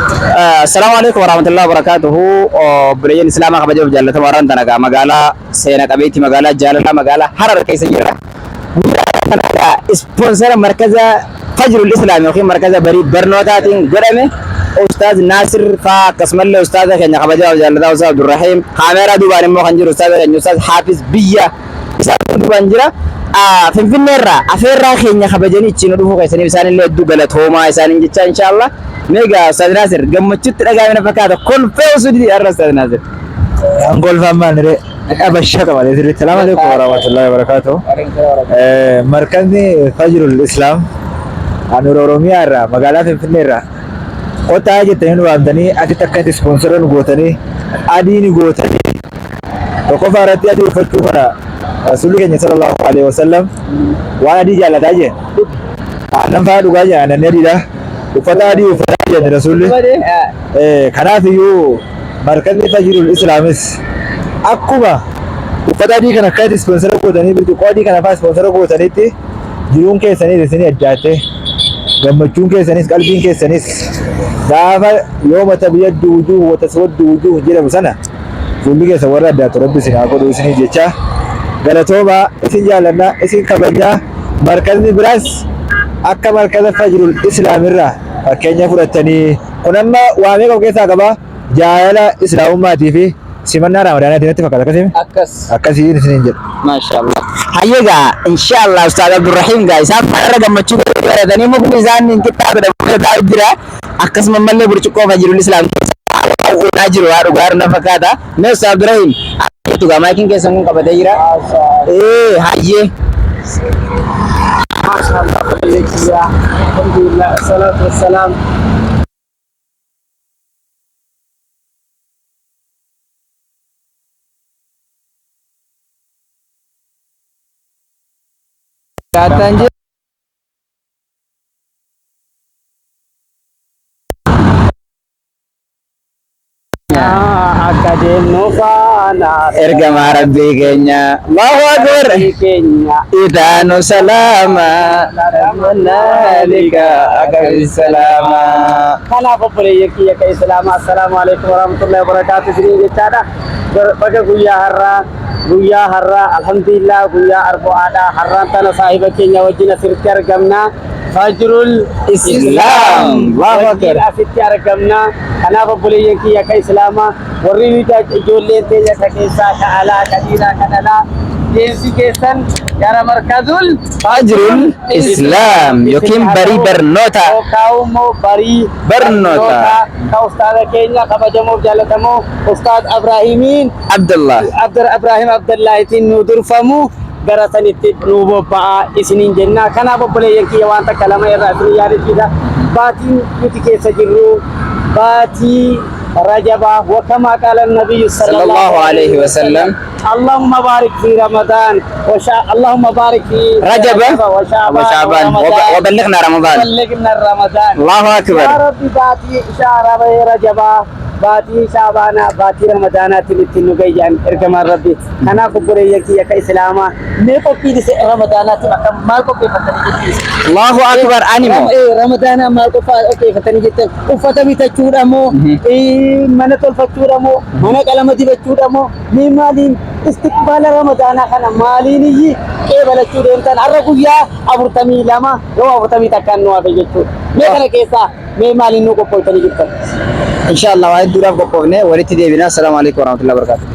Assalaamu alaikum warahmatullahi wabarakatuhu. Obboleeyyan Islaamaa kabajamoo fi jaallatamoo har'aan tana egaa magaalaa seena qabeettii magaalaa jaalalaa magaalaa Harar keessa jirra. Guyyaa kana egaa ispoonsara markaza Fajrul Islaam yookiin markaza barii barnootaatiin godhame Ustaaz Naasir faa akkasumallee ustaaza keenya kabajamoo fi jaallatamaa Ustaaz Abdurrahiim kaameeraa duubaan immoo kan jiru ustaaza keenya Ustaaz Hafiz Biyya isaan kun duubaan jira. Finfinnee irraa afeerraa keenya kabajanii ittiin nu dhufuu keessaniif isaanillee hedduu galatoomaa isaaniin jechaa inshaallah. Mee egaa Ustaaz Naasir gammachuutti dhaga'ame na fakkaata kolfee osoo didii har'a Ustaaz Naasir. An kolfaan maal ree? Abasha qaba sirriitti. Salaamu alaikum warahmatullahi wabarakatuh. Markazni Fajrul Islaam handhuura Oromiyaa irraa magaalaa Finfinnee irraa kottaa jettanii nu waamtanii asitti akka itti ispoonsara nu gootanii adii nu gootanii tokkoffaa irratti adii uffachuu kana rasuulli keenya sallallahu alaihi wasallam waan adii jaallataa jeen. Aannan fa'aa dhugaa jeen aannan adiidha. Uffata adii uffataa jeen rasuulli. Kanaaf iyyuu markazni Fajrul Islaamis akkuma uffata adii kana akka itti ispoonsara gootanii birciqqoo adii kana fa'aa ispoonsara gootanitti jiruun keessanis isinii addaatte gammachuun keessanis qalbiin keessanis gaafa yooma tabyaddu wujuuh wa taswaddu wujuuh jedhamu sana fuulli keessan warra addaatu rabbi isin haa godhu isinii jecha galatoomaa isin jaallanna isin kabajnaa markazni biraas akka markaza Fajrul Islaam irraa fakkeenya fudhattanii kun amma waa meeqa of keessaa qaba jaalala islaamummaatii fi simannaa raamadaanaatiin natti fakkaata akkasii Akkas. akkasiin isiniin jedha. Maashaallah. Hayyee gaa inshaallah Ustaaz Abdurrahiim gaa isaan irra gammachuu baratanii mukni isaan hin qixxaatu dhabamee taa'u jira. Akkasuma mallee burcuqqoo Fajrul Islaam keessa uunaa jiru haa dhugaa na fakkaata. Mee Ustaaz Abdurrahiim jettu gaa maayikiin keessan kun qabatee jira. Ee hayyee. Maashaallah obboleeyyan alhamdulillah salaatu wassalaam. Jaataan jira. Akka deemnu faana Ergamaa Rabbii keenya. Allahu Akbar. keenya. Itaanu salaama. Manaalika akka salaama. Kanaaf obboleeyyan kiyya ka Islaamaa assalaamu alaikum warahmatullahi wabarakaatu isiniin jechaadha. Baga guyyaa har'aa guyyaa har'aa alhamdulillah guyyaa arbo'aadha. Har'aan tana saahiba keenya wajjin asirratti argamna. Fajrul Islaam. Allahu wajjin Akbar. asitti argamna. Kanaaf obboleeyyan kiyya ka Islaamaa warri nuti ijoolleen teenya ka keessaa ka alaa ka dhiiraa ka dhalaa deemsi keessan gara markazul Fajrul Islaam yookiin barii barnoota. Yookaan immoo barii Barnoota. Ka ustaaza keenya kabajamoof jaallatamoo ustaaz Abraahimiin Abdullah. Abdur Abraahim Abdallaahitiin nu durfamu gara sanitti nu bobba'aa isiniin jenna. Kanaaf obboleeyyan kiyya waan takka lama irraa isin yaadachiisa. Baatiin nuti keessa jirru baatii Rajabaa wakamaa qaala nabiyyu Sallallahu alaihi wasallam. اللهم بارك في رمضان اللهم بارك في رجب وشعبان وشعبان وبلغنا رمضان. بلغنا رمضان. الله أكبر. يا ربي باتي شهر رجب baatii shaabaanaa baatii ramadaanaatiin ittiin nu gayyaan ergamaan rabbi. Kanaaf obboleeyyan kiyya ka islaamaa mee qophii ramadaanaatiif akkam maal qopheeffattanii jettu? Allahu Akbar animo. Ramadaanaa maal qopheeffattanii jettan? Uffata bitachuudha moo mana tolfachuudha moo mana qalama dibachuudha moo mee maaliin istiqbaala ramadaanaa kana maaliin iyyi qeebalachuu deemtan? Har'a guyyaa 42 yoo 41 nu hafe jechuudha. Mee kana keessaa mee maaliin nu qophooltanii jirtan? Inshallah waa hedduudhaaf qophoofne walitti deebina. Assalaamu alaikum warahmatullahi wabarakatuh.